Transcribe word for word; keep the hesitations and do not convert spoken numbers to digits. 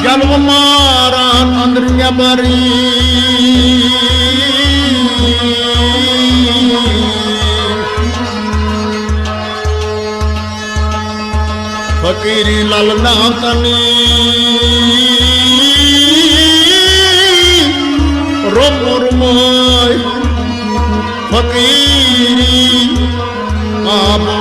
جلوٕ ماران أنٛدرٕ نٮ۪بر۔ فقیٖری للہٕ ناو تنی روٚمُر مٲے۔ فقیٖری آب